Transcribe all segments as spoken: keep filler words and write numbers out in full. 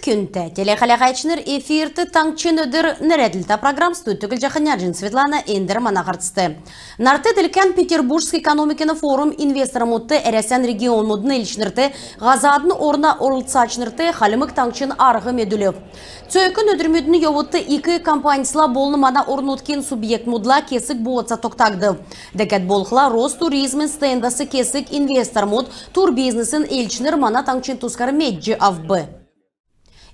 Күндтә телехәләгәчнр, эфирт «Таңһчин өдр» нерәдлтә программ. Студьд көтлҗәхнь Нярҗин Светлана. Эндр мана һарцд. Нарт делкән Петербургск экономикин форум инвестормудт, Әрәсән регионмудын элчнрт, һазадын орна орлцачнрт Хальмг Таңһчин арһ медүлв. Цөөкн өдрмүдин йовудт ик компанисла болн мана орн-нутгин субъектмудла кесг бооца тогтагдв. Дәкәд болхла, Ростуризмин стендәс кесг инвестормуд, турбизнесин элчнр мана таңһчин тускар медҗ авв.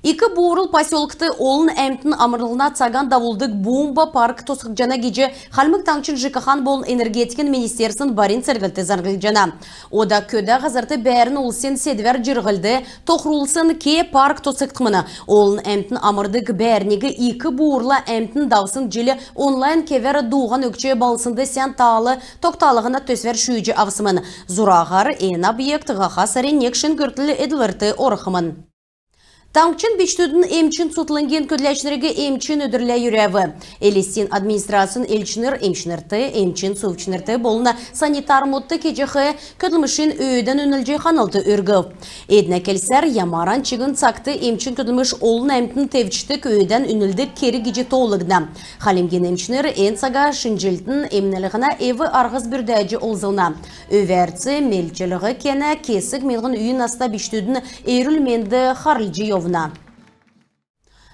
Ик Буурл поселкд олн әмтн амрлһна цаган давулдг «Бумба» парк тосхгдҗана гиҗ Хальмг Таңһчин ЖКХ-н болн энергетикин министерствин барин церглт зәңглҗәнә. Ода көдә һазрт бәәрн улсин седвәр җирһлд тохрулсн ке парк тосхгдхмн. Олн әмтн амрдг бәәрниг Ик Буурла әмтн давсн җил онлайн кевәр дууһан өгч, балһснд сән таал тогталһна төсвәр шүүҗ авсмн. Зураһар эн объект һаха сарин негн шин күртл эдлврт орхмн. Таңһчин бичкдүдин эмчин цутхлңгин көдләчнриг Эмчин өдрлә йөрәв. Элстин администрацин элчнр эмчнрт, эмчин сувчнрт болн санитармудт кеҗәх көдлмшин өөдән үнлҗ ханлт өргв. Эднә келсәр, ямаран чигн цагт эмчин көдлмш олн әмтн тевчдг, өөдән үнлдг керг гиҗ тоолгдна. Хальмгин эмчнр эн цага шинҗлтин, эмнлһнә эв-арһс бүрдәҗ олзлна. Өвәрц, мелчлһ кенә, кесг миңһн үйин наста бичкдүдин эрүл-менд харлҗ йовна.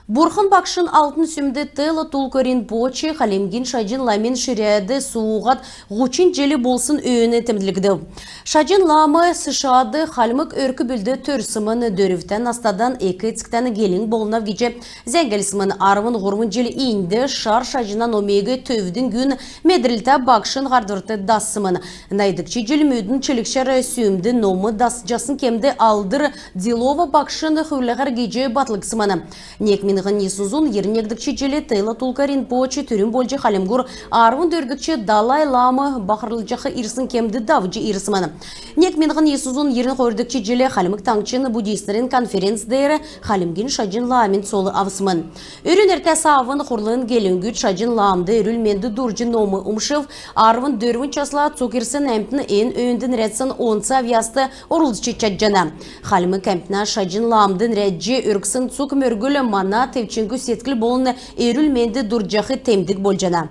Бурхн Багшин Алтн Сүмд Тэло Тулку Ринпоче Хальмгин Шаҗн ламин ширәд сууһад һучн җил болсн өөн темдглгдв. Шаҗн лам США-д хальмг өрк-бүлд төрсмн. Дөрвтә настадан эк-эцктән гелң болнав гиҗ зәңглсмн. Арвн һурвн җил Индьд шар шаҗна номиг төвдин гүн медрлтә багшин һардврт дассмн. Найдгч җилмүдин чилгчәр сүмд ном дасҗасн кемд алдр Дилова багшин хүвлһәр гиҗ батлгдсмн. Нег миңһн йисн зун йирн негдгч җил Тэло Тулку Ринпоче түрүн болҗ Хальмгур арвн дөрвдгч Далай лам бахрлҗах ирсн кемд давҗ ирсмн. Нег миңһн йисн зун йирн хойрдгч җил Хальмг Таңһчин буддистнрин конференц деер Хальмгин Шаҗн ламин цол авсмн. Өрүн эртәс авн хурлын гелңгүд Шаҗн ламд эрүл-менд дурдҗ ном умшв. Арвн дөрвн часла цуг ирсн әмтн эн өөнд нерәдсн онц авъяст орлцҗ чадҗана. Хальмг әмтнә Шаҗн ламд нерәдҗ өргсн цуг мөргүл мана тевчңгү седкл болн эрүл-менд дурдҗах темдг болҗана.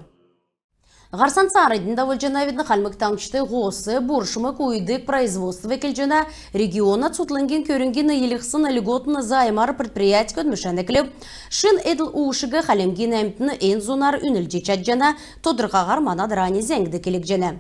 Һарцан цааранднь давулҗанавидн. Хальмг Таңһчд һос, буршм куйдг производств эклҗәнә. Региона цутхлңгин көрңгин илгәсн льготн займар предприять көдлмшән эклв. Шин эдл-уушиг хальмгин әмтн эн зунар үнлҗ чадҗана. Тодрхаһар мана дарани зәңгд келгдҗәнә.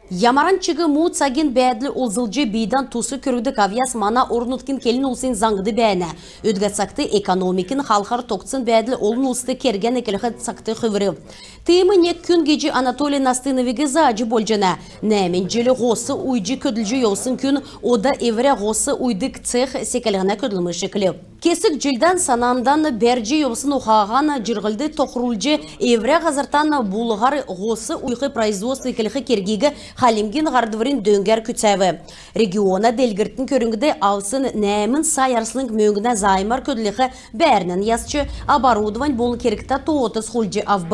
Ямаран чигн му цагин бәәдл олзлҗ бийдән тус күргдг авъяс мана орн-нутгин келн улсин заңд бәәнә. Өдгә цагт экономикин халхар тогтсн бәәдл олн улст кергән эклх цагт хүврв. Тиим нег күн гиҗ Анатолий Настыновиг зааҗ болҗана. Нәәмн җил һос уйҗ көдлҗ йовсн күн ода эврә һос уйдг цех секлһнә көдлмш эклв. Кесг җилдән санандан бәрҗ йовсн ухаһан җирһлд тохрулҗ, эврә һазртан булһар һос уйх производств эклх кергиг Хальмгин һардврин дөңгәр күцәв. Региона делгрлтин көрңгд авсн нәәмн сай арслң мөңгнә займар көдлх бәәрнән ясч, оборудовань болн кергтә тоотыг хулдҗ авв.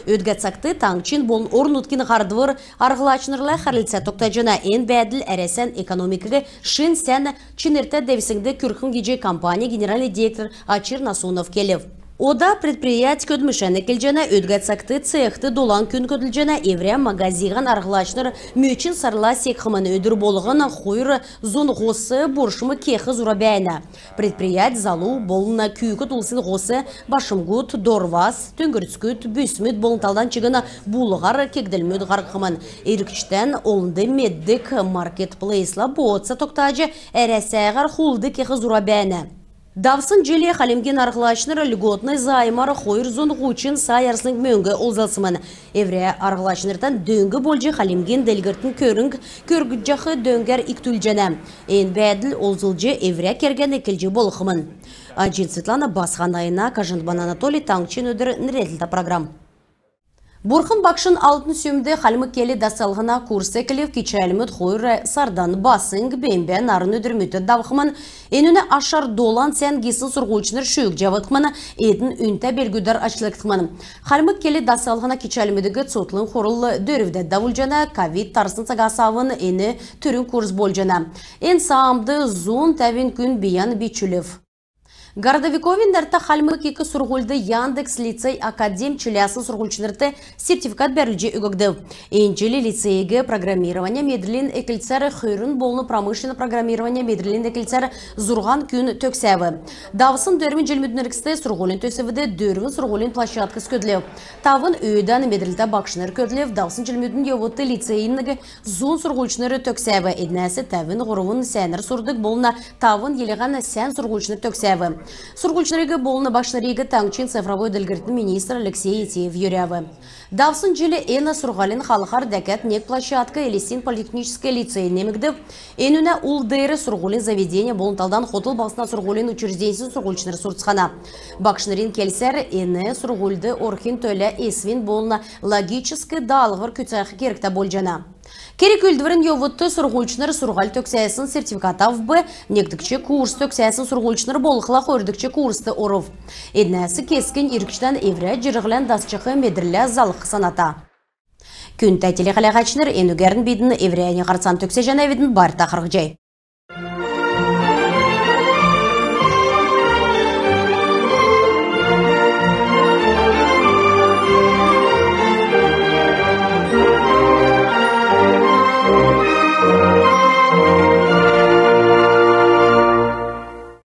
Өдгә цагт таңһчин болн орн-нутгин һардвр арһлачнрла хәрлцә тогтаҗана. Эн бәәдл Әрәсән экономикиг шин сән чинртә девсңд күргхмн гиҗ компанин генеральный директор Ачир Насунов келв. Ода предприять көдлмшән эклҗәнә. Өдгә цагт цехт долан күн көдлҗәнә. Эврә магазиһән арһлачнр мөчн сарла секхмн. Өдр болһн хойр зун һос, буршм кех зура бәәнә. Предприять залу болн күүкд улсин һос, башмгуд, дорвас, түңгрцгүд, бүсмүд болн талдан чигн булһар кегдлмүд һарһхмн. Иргчдән олнд меддг маркетплейсла бооца тогтаҗ, Әрәсәһәр хулд кех зура бәәнә. Давсн җил Хальмгин арһлачнр льготн займар хойр зун һучн сай арслң мөңг олзлсмн. Эврә арһлачнртан дөң болҗ Хальмгин делгрлтин көрң күргҗәх дөңгәр икдүлҗәнә. Эн бәәдл олзлҗ эврә кергән эклҗ болхмн. Аҗин Светлана, Басхан Айна, Кажндбан Анатолий, «Таңһчин өдр» нерәдлтә программ. Бурхн Багшин Алтн Сүмд хальмг кел даслһна курс эклв. Кичәлмүд хойр сардан басң, бембә, нарн өдрмүдт давхмн. Энүнә ашар долан сән гисн сурһульчнр шүүҗ авгдхмн, эдн үнтә белгүдәр ачлгдхмн. Хальмг кел даслһна кичәлмүдиг цутхлң хурл дөрвдәд давулҗана. Ковид тарсн цагас авн эн түрүн курс болҗана. Эн саамд зун тәвн күн бийән бичүлв. Городовиковин нертә Хальмг ик сурһульд Яндекс лицей академ чиләсн сурһульчнрт сертификат бәрүлҗ өггдв. Эн җил лицейиг программирования медрлин эклцәр хөрн болн промышленн программирования медрлин эклцәр зурһан күн төгсәв. Давсн дөрвн җилмүдин эргцд сурһулин төсвд дөрвн сурһулин площадкс көдлв. Тавн өөдән медрлтә багшнр көдлв. Давсн җилмүдин йовудт лицейиг зун сурһульчнр төгсәв. Эднәс тәвн һурвн сәәнәр сурдг болн тавн йилһән сән сурһульчнр төгсәв. Сурһульчнриг болн багшнриг таңһчин цифровой делгрлтин министр Алексей Этеев йөрәв. Давсн җил эн сурһулин халхар дәкәд нег площадк Элстин политехническ лицейд немгдв. Энүнә ул деер сурһулин заведень болн талдан хотл балһсна сурһулин учрежденьсин сурһульчнр сурцхана. Багшнрин келсәр, эн сурһульд орхин төлә эсвин болн логическ даалһвр күцәх кергтә болҗана. Керг-үүлдврин йовудт сурһульчнр сурһуль төгсәсн сертификат авв. Негдгч курс төгсәсн сурһульчнр болхла хойрдгч курст орв. Эднәс кесгнь иргчдән эврә җирһлән дасчах медрлә залх саната. Күндтә телехәләһәчнр, энүгәрн бидн эврәннь һарцан төгсәҗәнәвидн. Байрта харһцхай.